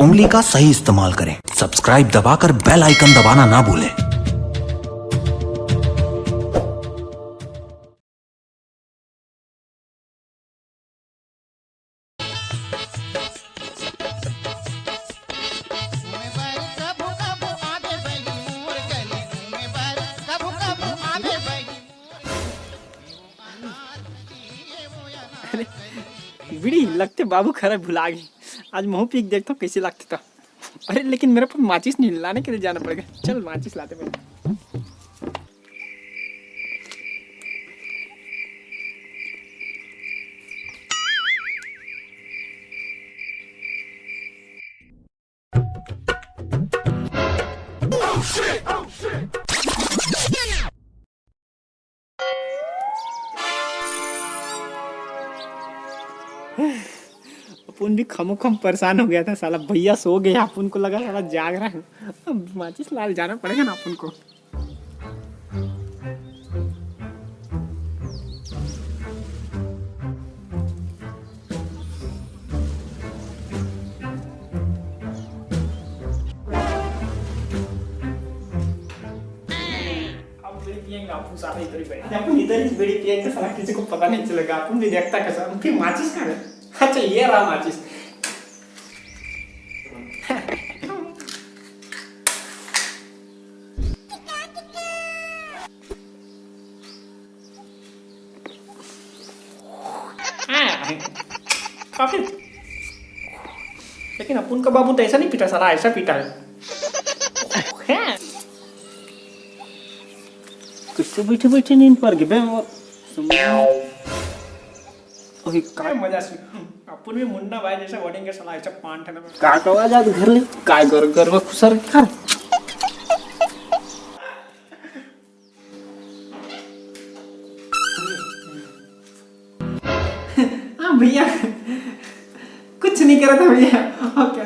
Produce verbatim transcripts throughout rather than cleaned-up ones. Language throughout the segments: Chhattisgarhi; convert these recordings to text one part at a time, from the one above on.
उंगली का सही इस्तेमाल करें। सब्सक्राइब दबाकर बेल आइकन दबाना ना भूलें। अरे, बीड़ी लगथे बाबू, खरा भुला गे। आज महू पी के देखथों कइसे लगथे त। अरे, लेकिन मेरे पास माचिस नहीं, लाने के लिए जाना पड़ेगा। चल, माचिस लाते पहले। अपुन भी खमोखम परेशान हो गया था साला, भैया सो गए, अपुन को लगा साला जाग रहा है। अब माचिस लाल जाना पड़ेगा ना अपुन को। अब बीड़ी पियेंगे, अपन सारे इधर ही बैठे हैं। अपन इधर ही बीड़ी पियेंगे, साला किसी को पता नहीं चलेगा। अपन भी देखता कैसा, फिर माचिस कहाँ है? अच्छा, ये रहा माचिस। हाँ, काफी। लेकिन अपुन का बाबू तो ऐसा नहीं पीटा, साला ऐसा पीटा है। हाँ। कुछ तो बैठे बैठे नींद पड़ गई बे। ओही का मजा से। अपुन भी मुन्ना भाई जैसे बनेंगे साला, ऐसा पान ठंडा में। का कवा जात घर ले? काय कर, घर में खुसर कर। हाँ भैया, कुछ नहीं करा था भैया। ओके।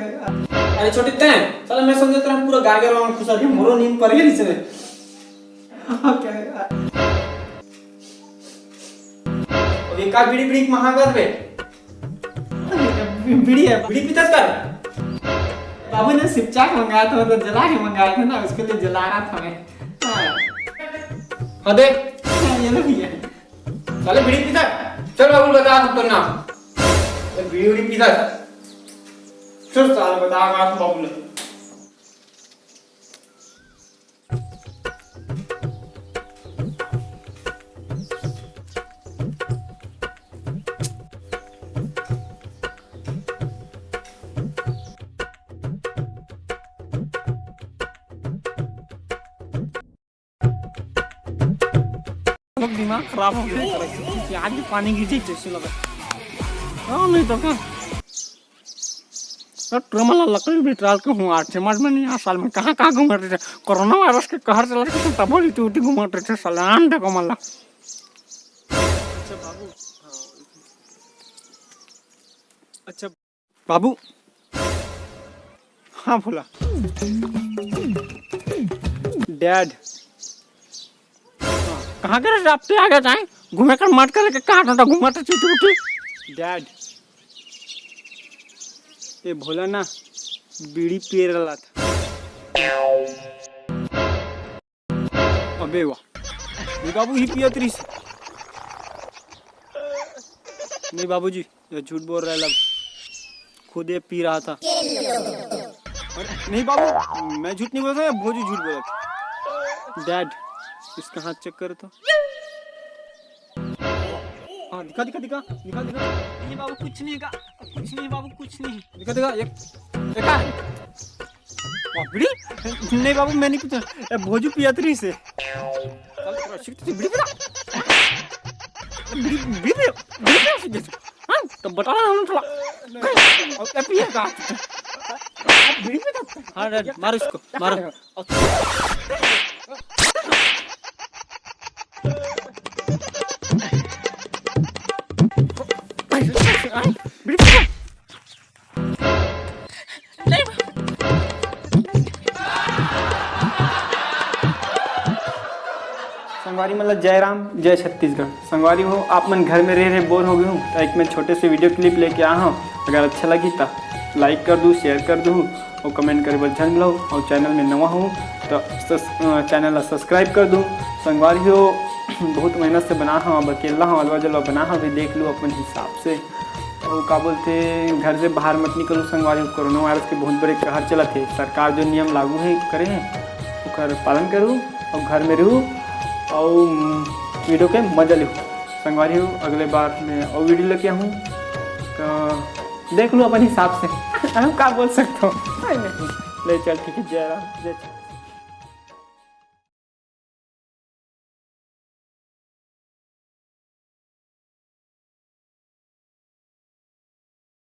अरे छोटे तैं, साला मैं समझे तेरा पूरा गागे रहा हूँ, खुसर के मोरो नींद पड़ गई इसमें। ओके। अबे का बीड़ी बीड़ी महंगा बे? बीड़ी है, बीड़ी पीता कर। बाबू ने सिपचाक मंगाया था, मतलब जला के मंगाया था ना, उसके लिए जला रहा था मैं। हाँ। हाँ, दे। हाँ, ये लो भैया। साले बीड़ी पीता। चल बाबू, बता तू तो ना। ये बीड़ी उड़ी पीता। चल साले, बता कहाँ तू बाबू ने। दिमाग खराब हो गया, आज भी पानी गिर जाए जैसे लगा। हाँ, नहीं तो क्या? सर, ट्रमल ला लकड़ी भी डाल के हूँ, आज समझ में नहीं आ, साल में कहाँ कहाँ घूम रहे थे, कोरोना वायरस के कहर चला रहे थे, तब वो इतनी उठी घूम रहे थे, साले आन देखो मल्ला। अच्छा बाबू, हाँ। अच्छा बाबू, हाँ भोला, डैड, कहाँ के रे? रात पे आ गया जाए, घूमे कर मत करे के, कहाँ ठंडा घूमा तो चुटी उठी। डैड, ए भोला ना बीड़ी पिए रहला था। अबे वाह, ये बाबू ही पियत रही। नहीं बाबूजी, ये झूठ बोल रहा है, लब खुद ये पी रहा था। अरे, नहीं बाबू, मैं झूठ नहीं बोला था, भोजू झूठ बोला था। डैड, इसका हाथ चेक करो तो। हाँ, दिखा, दिखा, दिखा, दिखा, दिखा। नहीं बाबू, कुछ नहीं का, कुछ नहीं बाबू, कुछ नहीं। दिखा, दिखा, एक, एक आ। वाह, बीड़ी? नहीं बाबू, मैं नहीं पीता। ए, भोजू पियत रही से। चल, थोड़ा सीख तो बीड़ी पिला। बीड़ी, बीड़ी पियो, बीड़ी पियो सीख जैसे। हाँ, तो बता रहा हूँ थोड़ा। अब ए, पिए का? बीड़ी पियो तो। हाँ, डैड, मारो इसको, मारो। बीड़ी पियो। संगवारी मन ला जय राम, जय छत्तीसगढ़। संगवारी हो, आप मन घर में रह रहे बोर हो गए हो, तो एक मैं छोटे से वीडियो क्लिप लेके आया हूँ। अगर अच्छा लगी तो like कर दू, share कर दू और comment करे बर झन भुलाहू। और channel में नवा हूँ तो सस-, अ, channel ला subscribe कर दू। संगवारी हो, बहुत मेहनत से बना हूँ, अब अकेला हूँ, अलवा जलवा बना हूँ, अभी देख लू अपन हिसाब से। और का बोलते, घर से बाहर मत निकलू संगवारी हो, कोरोना वायरस के बहुत बड़े कहर चलत हे। सरकार जो नियम लागू है करे है, ओकर पालन करू और घर में रहू और video के मजा लेहू संगवारी हो। अगले बार मैं और video लेके आहूँ, तो देख लू अपन हिसाब से। हम का बोल सकता हूँ। ले चल, ठीक है, जय राम, जय।